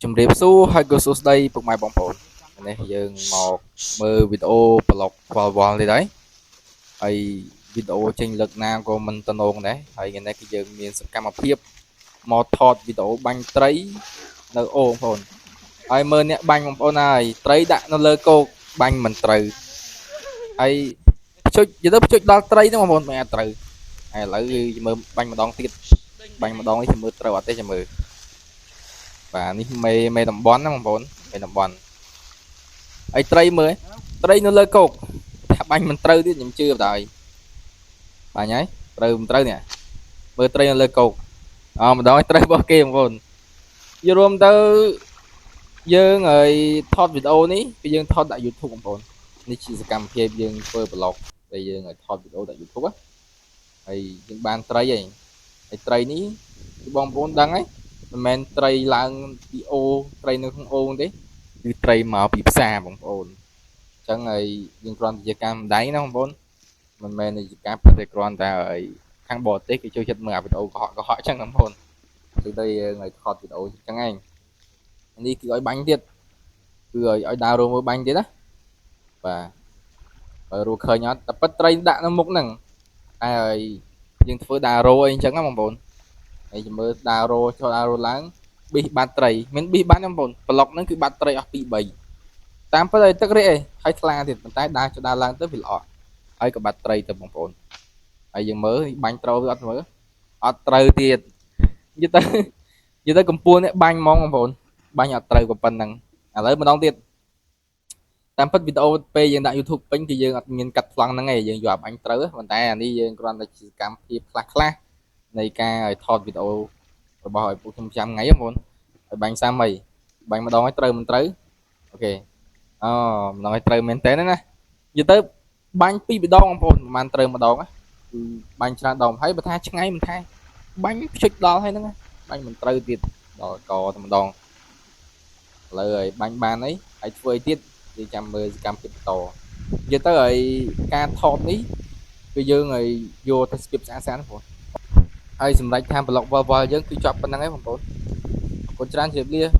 ជំរាបសួរហើយក៏សួស្តីពុកម៉ែបងប្អូននេះយើងមកមើលវីដេអូប្លុកវល់វល់ទៀតហើយហើយវីដេអូចេញលើកណាក៏មិនតំណងដែរហើយថ្ងៃនេះគឺយើងមានសកម្មភាពមកថតវីដេអូបាញ់ត្រីនៅអូបងប្អូនហើយមើលអ្នកបាញ់បងប្អូនហើយត្រីដាក់នៅលើគោកបាញ់មិនត្រូវហើយភ្ជុចនិយាយទៅភ្ជុចដល់ត្រីហ្នឹងបងប្អូនមិនអាចត្រូវហើយឥឡូវគឺមើលបាញ់ម្ដងទៀតបាញ់ម្ដងនេះមើលត្រូវអត់ទេចាំមើលបាទនេះមេមេតំបន់ណាបងប្អូនមេតំបន់ហើយត្រីមើលត្រីនៅលើគោកថាបាញ់មិនត្រូវទៀតខ្ញុំជឿបណ្ដោយបាញ់ហើយត្រូវមិនត្រូវនេះមើលត្រីនៅលើគោកអម្ដងឲ្យត្រូវរបស់គេបងប្អូនយល់រួមទៅយើងឲ្យថតវីដេអូនេះគឺយើងថតដាក់ YouTube បងប្អូននេះជាសកម្មភាពយើងធ្វើ vlog ដែលយើងឲ្យថតវីដេអូដាក់ YouTube ណាហើយយើងបានត្រីហើយហើយត្រីនេះគឺបងប្អូនដឹងហើយមិនមែនត្រីឡើងពីអូត្រីនៅក្នុងអូទេគឺត្រីមកពីផ្សារបងប្អូនអញ្ចឹងហើយយើងគ្រាន់តែជាការម្ដែងណាបងប្អូនមិនមែនជាការពិតទេគ្រាន់តែឲ្យខាងបរទេសគេចូលចិត្តមើលអាវីដេអូកុហកកុហកអញ្ចឹងបងប្អូនគឺទៅយើងឲ្យថតវីដេអូអញ្ចឹងឯងនេះគឺឲ្យបាញ់ទៀតគឺឲ្យឲ្យដើររមើលបាញ់ទៀតណាបាទបើរੂឃើញអត់តែពិតត្រីដាក់នៅមុខហ្នឹងតែឲ្យយើងធ្វើដារ៉ូអីអញ្ចឹងណាបងប្អូនហើយចាំមើលដារ៉ូចូលដារ៉ូឡើងប៊ីសបាត់ត្រីមិនប៊ីសបាត់ទេបងប្អូនប្លុកហ្នឹងគឺបាត់ត្រីអស់2 3តាមពិតឲ្យទឹករាកឯងហើយថ្លាទៀតប៉ុន្តែដើរចុះដើរឡើងទៅវាល្អក់ហើយក៏បាត់ត្រីទៅបងប្អូនហើយយើងមើលបាញ់ត្រូវវាអត់មើលអត់ត្រូវទៀតនិយាយទៅនិយាយទៅកំពួរនេះបាញ់ហ្មងបងប្អូនបាញ់អត់ត្រូវក៏ប៉ុណ្្នឹងឥឡូវម្ដងទៀតតាមពិតវីដេអូពេលយើងដាក់ YouTube ពេញគឺយើងអត់មានកាត់ប្លង់ហ្នឹងឯងយើងយកអាបាញ់ត្រូវប៉ុន្តែអានេះយើងគ្រាន់តែជាសកម្មភាពខ្លះខ្លះនៃការឲ្យថតវីដេអូរបស់ឲ្យពួកខ្ញុំចាំថ្ងៃបងប្អូនឲ្យបាញ់សាមីបាញ់ម្ដងឲ្យត្រូវមិនត្រូវ OK អូម្ដងឲ្យត្រូវមែនតើណានិយាយទៅបាញ់ពីរដងបងប្អូនប្រហែលត្រូវម្ដងណាគឺបាញ់ច្រើនដងហើយបើថាឆ្ងាយមិនថាបាញ់ភ្ជុចដល់ហើយហ្នឹងណាបាញ់មិនត្រូវទៀតដល់កតែម្ដងឥឡូវឲ្យបាញ់បានអីហើយធ្វើអីទៀតយើងចាំមើលសកម្មភាពបន្តនិយាយទៅឲ្យការថតនេះគឺយើងឲ្យយកទៅស្ពីបស្អាតស្អាតបងប្អូនហើយសម្រាប់ថាប្លុកវល់វល់យើងគឺជាប់ប៉ុណ្្នឹងឯងបងប្អូនអរគុណច្រើនជម្រាបលា។